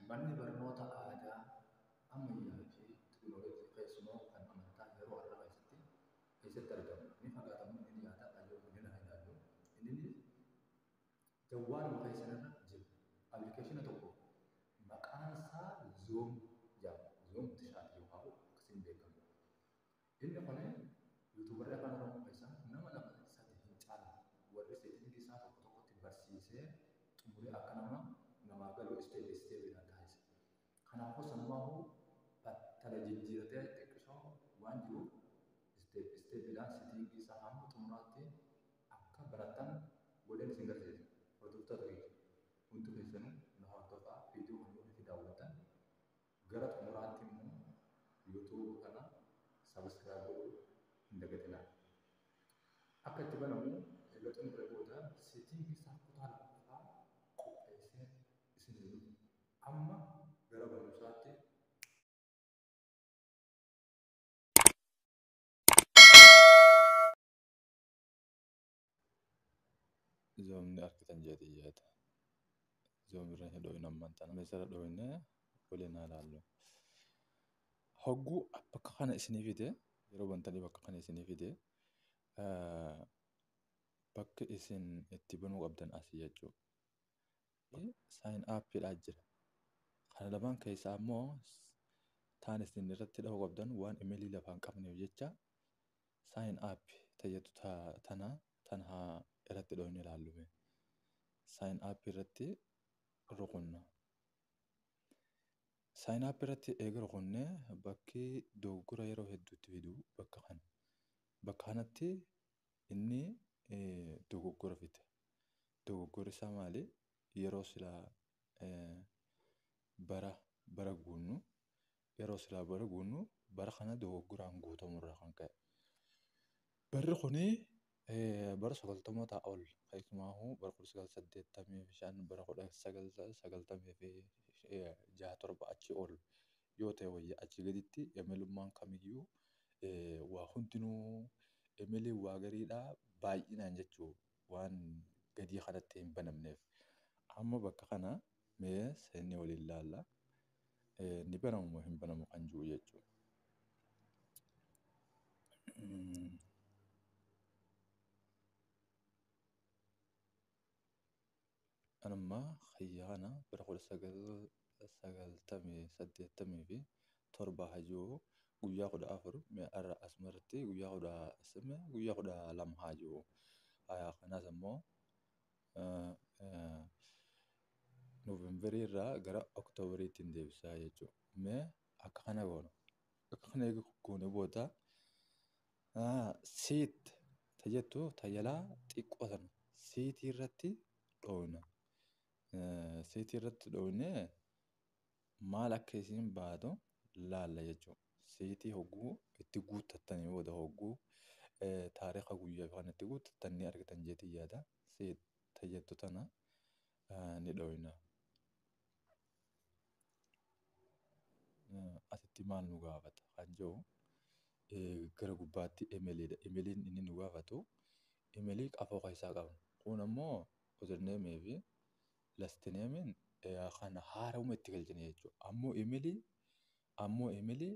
Manni barnoota aadaa, ammayyaa fi teekinooloojii keessumaa kan amantaa yeroo har'aa keessatti eessatti argama? Ni fagaata moo ni dhiyaata? Kayyoo guddina haa ilaallu. Inni jawwaaluma keessan irra jira. Appilikeeshina tokko maqaan isaa Zoom jedhama. Zoom Tishaat yookaan akkasiin beekama. Inni kun yuutuubarri afaan Oromoo keessaa nama lama sadi hin caalu. Warri seetingii isaa tokko tokkotti barsiisee xumuree akka nama namaa galu isteep isteepiidhaan taasisa. Kanaafuu sammaahuu battala jijjiiratee xiqqisoo waan jiruuf isteep isteepiidhaan seetingii isaa hamma xumuraatti akka baratan godheen isin garsiisa. Hordoftoota keenya hundi keessanuu na hordofaa, viidiyoo kana yoo daawwattan gara xumuraatti immoo yuutuuba kana sabiskiraayib godhuu hin dagatinaa. Akka itti banamu eega xumuree booda seetingii isaa kutaa lammaffaa qopheessee isinii dhufa. Amma gara barumsaatti. Zoomni argitan jedhee yaada. Zoom irra hin dhoohin ammaan tana. Meeshaa irra dhoohinee waliin haa ilaallu. Hogguu bakka kana isinii fide, yeroo bantanii bakka kana isinii fide, bakki isin itti banuu qabdan asii jechuudha. Sign up-dhaa jira. Kana lamaan keessaa ammoo taan isin irratti dhahuu qabdan waan imeelii lafaa hin qabneef jecha sign up tayyatu tana tan haa irratti dhoofne ilaallume. Sign up irratti rukunna. Sign up irratti eega rukunnee bakki dogoggora yeroo hedduutti fidu bakka kana. Bakka kanatti inni dogoggora fida. Dogoggorri isaa maali? Yeroo silaa bara bara guunnu, yeroo silaa bara guunnu bara kana dogoggoraan guutamurraa kan ka'e. Barri kuni bara 90mootaa ol, keessumaahuu bara 1985, bara 1996, 7 achi ol yoo ta'e wayya. Achi gaditti emelummaan kamiyyuu waa hundinuu emeliin waa gariidhaa baay'inaan jechuu waan gadii kanatti hin banamneef. Amma bakka kana mee seennee waliin ilaalla. Ni banamu moo hin banamu kan jiru jechuudha. Anamma hayya kana bara 1987 hajuu guyyaa 14 har'a asumarratti guyyaa 10, guyyaa 12 hajuu. Kanaas ammoo Noovembarii irraa gara Oktoobariitti hin deebisaa jechuudha. Mee akka kana goona. Akka kana eega goone booda siit tajettu tajalaa xiqqoo sana siitii irratti dhoowna. Siitii irratti dhownee maal akka isin baatu laalla jechuudha. Siitii hogguu itti guuttattanii booda, hogguu taariika guyyaa kan itti guuttattan ni argitan jeetii yaada. Siit tajettu tana ni dhoowna. Asitti maal nu gaafata kan jiru gara gubbaatti emeliidha. Emeliin inni nu gaafatu emelii qafoo keessaa qabna. Kun ammoo username fi last name kana haarawuma itti galchine jechuudha. Ammoo emelii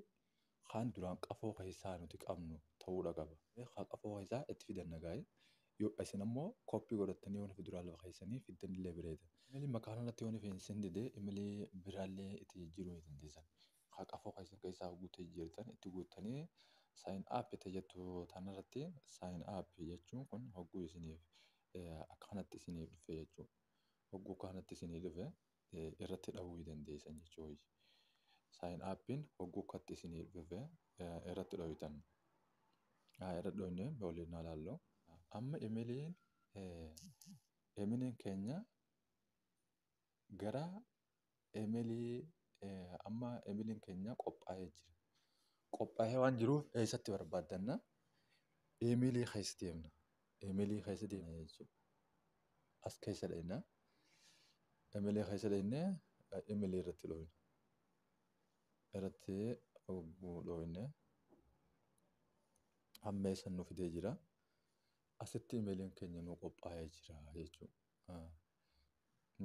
kan duraan qafoo keessaa nuti qabnu ta'uudha qaba. Kan qafoo keessaa itti fidanna gaa'e. Yoo isin ammoo koppii godhattanii yoo fi duraan lafa keessanii fiddanillee bareeda. Emelii maqaa kanatti yoo isin dide, emelii biraallee itti jijjiiruu ni dandeessan. Kan qafoo keessan keessaa guuttee jijjiirtan itti guuttanii sign up jettu tanarratti. Sign up jechuun kun hogguu isiniif akka kanatti isiniif dhufe jechuudha. Hogguu kanatti isinii dhufe irratti dhahuu ni dandeessan jechuudha. Sign upiin hogguu akkatti isinii dhufe irratti dhohitan. Irra dhohine waliin haa ilaallu. Amma emeliin keenya gara emelii, amma emeliin keenya qophaa'ee jira. Qophaa'ee waan jiruuf eessatti barbaaddanna? Emelii keessa deemna. Emelii keessa deemna jechuudha. As keessa dhaqna. Emelii keessa dhaqnee emelii irratti dhohina. Irratti hogguu dhohine amma eessan nu fidee jira. Asitti emeliin keenya nu qophaa'ee jira jechuudha.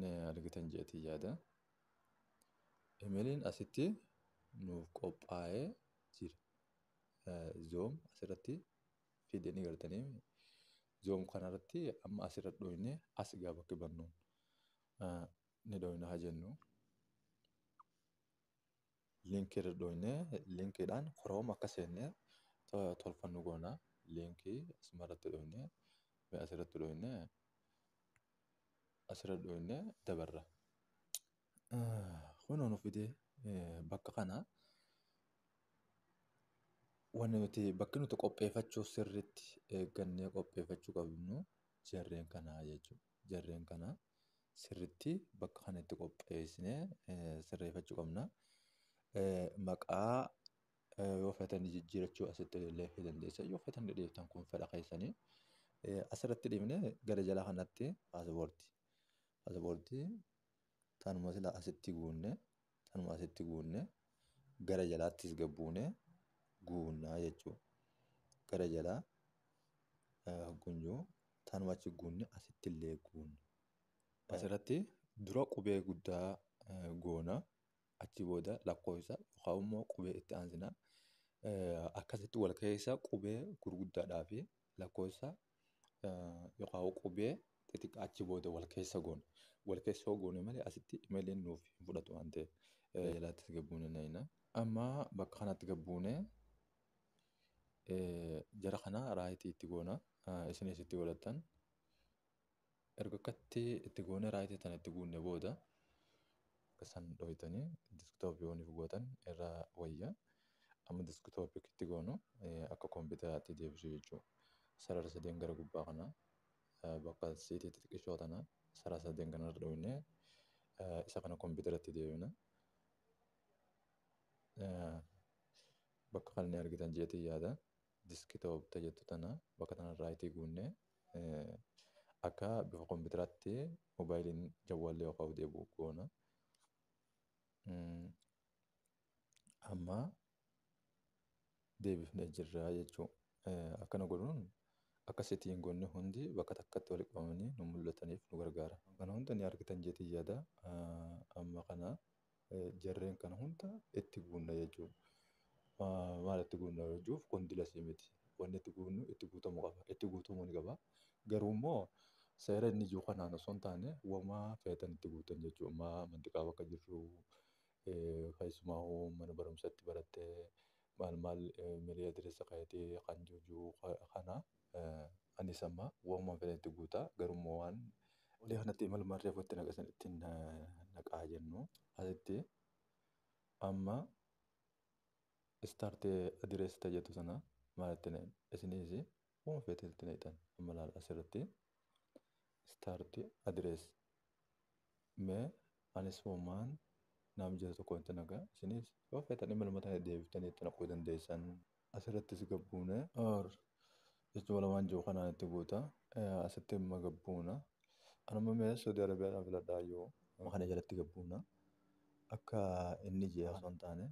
Ni argitan jeetii yaada. Imeeliin asitti nuuf qophaa'ee jira. Zoom asirratti fidanii gartanii zoom kanarratti amma asirra dhooyne as gaa bakki bannuun ni dhooyna haa jennu. Liinkii irra dhooyne liinkiidhaan Chrome akka seenne tolfannu goona. Liinkii asumarratti dhooyne asirratti dhooyne asirra dhooyne dabarra. Kunoo nu fidee bakka kana wanni nuti bakki nuti qopheeffachuu sirriitti eeggannee qopheeffachuu qabnu jarreen kanaa jechuudha. Jarreen kana sirriitti bakka kana itti qopheessinee sirreeffachuu qabna. Maqaa yoo feetan jijjiirachuu asitti illee ni dandeessan. Yoo feetan dhiiftan kun fedha keessanii. Asirratti dhiifnee gara jalaa kanatti paaspoortii. Paaspoortii tanuma sila asitti guunne tanuma asitti guunne gara jalaattis gabbuune guunnaa jechuudha. Gara jalaa gunjuu tanuma achi guunne asitti illee guunna. Asirratti dura qubee guddaa goona. Achi booda lakkoofsa yookaan immoo qubee itti aansina. Akkasitti wal keessa qubee gurguddaadhaa fi lakkoofsa yookaan qubee xixiqqaa achi booda wal keessa goona. Wal keessa yoo goone malee asitti imeeliin nuuf hin fudhatu waan ta'eef. Jalaattis gabbuune nayina. Amma bakka kanatti gabbuune jara kana raayitii itti goona. Isinis itti godhattan. Erga akkatti itti goone raayitii tana itti guunne booda san dhooytanii diskitooppii yoo gootan irra wayya. Amma diskitooppii itti goonu akka kompiitaraatti deebisu jechuudha. Sarara sadeen gara gubbaa kana bakka siitii xixiqqishoo tana sarara sadeen kanarra dhooynee isa kana kompiitaratti deebina. Bakka kana ni argitan jeetii yaada. Diskitoop jettu tana bakka tana raayitii guunnee akka bifa kompiitaraatti moobaayiliin jawwaallee yookaan deebi'u goona. Amma deebifnee jirra jechuudha. Akkana godhuun akka seetiingoonni hundi bakka takkatti walitti qabamanii nu mul'ataniif nu gargaara. Kana hunda ni argitan jeetii yaada. Amma kana jarreen kana hunda itti guunna jechuudha. Maal itti guunna jechuuf kun dilasii miti. Wanni itti guunnu itti guutamuu qaba. Itti guutamuu ni qaba. Garuu immoo seera inni jiru kanaan osoo hin taane wamaa feetan itti guutan jechuudha. Amma mantiqaa bakka jirru keessumaa mana barumsaatti barattee maal maal mirii adireessa kaayatee kan jiru kana anis amma waanuma fedhan itti guutaa. Garuu immoo waan olii kanatti imaluma reefu itti naqasan ittiin naqaa jennu asitti amma istaartee adireessa jettu sana maal itti naqan isinis waan feetan itti naqxan amma laal asirratti istaartii adirees mee anis waan naaf jira tokko itti naqa isinis yoo feetan imaluma tana deebiftanii itti naquu dandeessan asirrattis gabbuune or jechuun lamaan jiru kanaan itti guuta asitti imma gabbuuna anuma mee Saudi Arabiyaadhaan filadhaa yoo kana jalatti gabbuuna akka inni jee osoo hin taane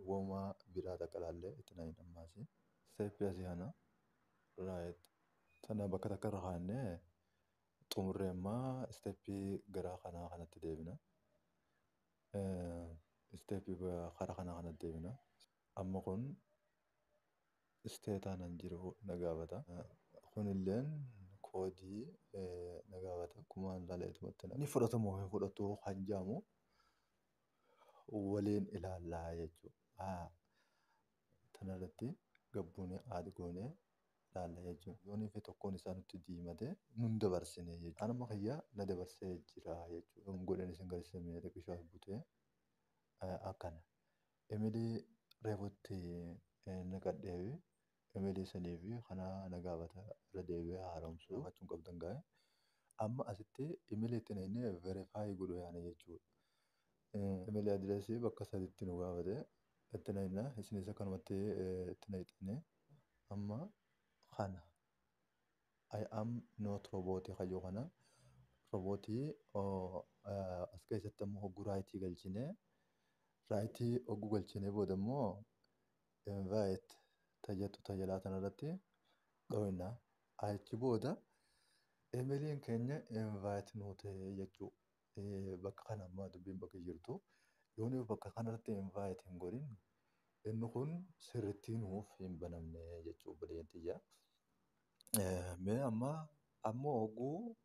waanuma biraa takka ilaallee itti naqin ammaas steeppii asii kana raayit tana bakka takka irra kaa'annee xumurree ammaa steeppii gara kanaa kanatti deebina. Steeppii karaa kanaa kanatti deebina. Amma kun isteetaan an jiru na gaafata. Kunilleen koodii na gaafata. Akkuma ilaaleetumatti ni fudhatamu hin fudhatu kan jedhamu waliin ilaallaa jechuudha. Tanarratti gabbuunee aad goonee ilaalla jechuudha. Yoonii fi tokkoon isaa nutti diimate nun dabarsine jechuudha. Anuma kiyya na dabarsee jira jechuudha. Yoon godhan isin garsiisamee xiqqishoo as butee akkana. Imeelii reefutti naqadhee imeelii sanii fi kana na gaafata irra deebi'ee haaromsuu gaafachuu hin qabdan gaa'e. Amma asitti imeelii itti naqnee verifaayi godhuu yaana jechuudha. Imeelii adireesii bakka sadiitti nu gaafate itti naqna isinis akkanumatti itti naqxanii amma kana I am not robot kayyoo kana robotii as keessatti ammoo hogguu raayitii galchinee raayitii hogguu galchinee booda immoo invite tajettu tajalaa tanarratti dhooyna. Achi booda imeeliin keenya invite nuu ta'e jechuudha. Bakka kana ammaa dubbiin bakka jirtu Yoon bakka kanarratti invite hin godhin, inni kun sirriitti nuuf hin banamne jechuudha, obboleeyyan tiyya. Mee amma ammoo hogguu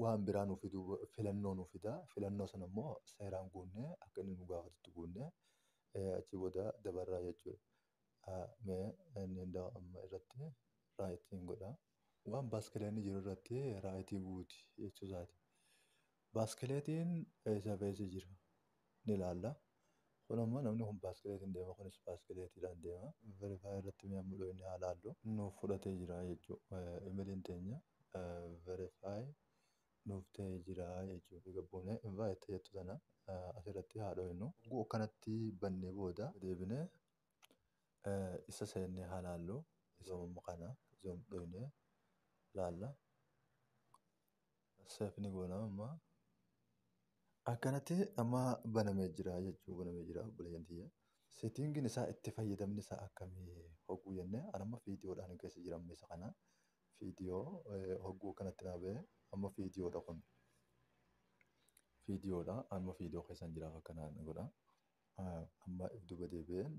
waan biraa nuuf fiduu, filannoo nuuf fida. Filannoo sana immoo seeraan guunnee, akka inni nu gaafatutti guunnee, achi booda dabarraa jechuudha. Mee inni amma irratti rightiin godha. Waan baaskileetni jiru irratti rightii guuti jechuu isaati. Baaskileetiin eessa fe'ee jira ni ilaalla. Kun ammoo namni kun baaskileetiin deema, kunis baaskileetiidhaan deema. Verify irratti mee amma dhooyne haa ilaallu. Nuuf fudhatee jira jechuudha. Imeeliin teenya verify nuuf ta'ee jira jechuudha. Gabbuunee invite jettu sana asirratti haa dhooynu. Hogguu akkanatti bannee booda deebinee isa seennee haa ilaallu. Zoom kana zoom dhooynee laalla. Save ni goona amma. Akkanatti amma banamee jira jechuudha. Banamee jira, obboleeyyan tiyya. Settingiin isaa, itti fayyadamni isaa akkamii hogguu jennee, ani amma viidiyoodhaan keessa jira amma isa kana. Viidiyoo hogguu akkanatti naa ba'e, amma viidiyoodha kun. Viidiyoodha. Amma viidiyoo keessan jira, akkanaan godha. Amma if duuba deebi'een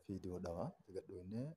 viidiyoodha. Gad dhooynee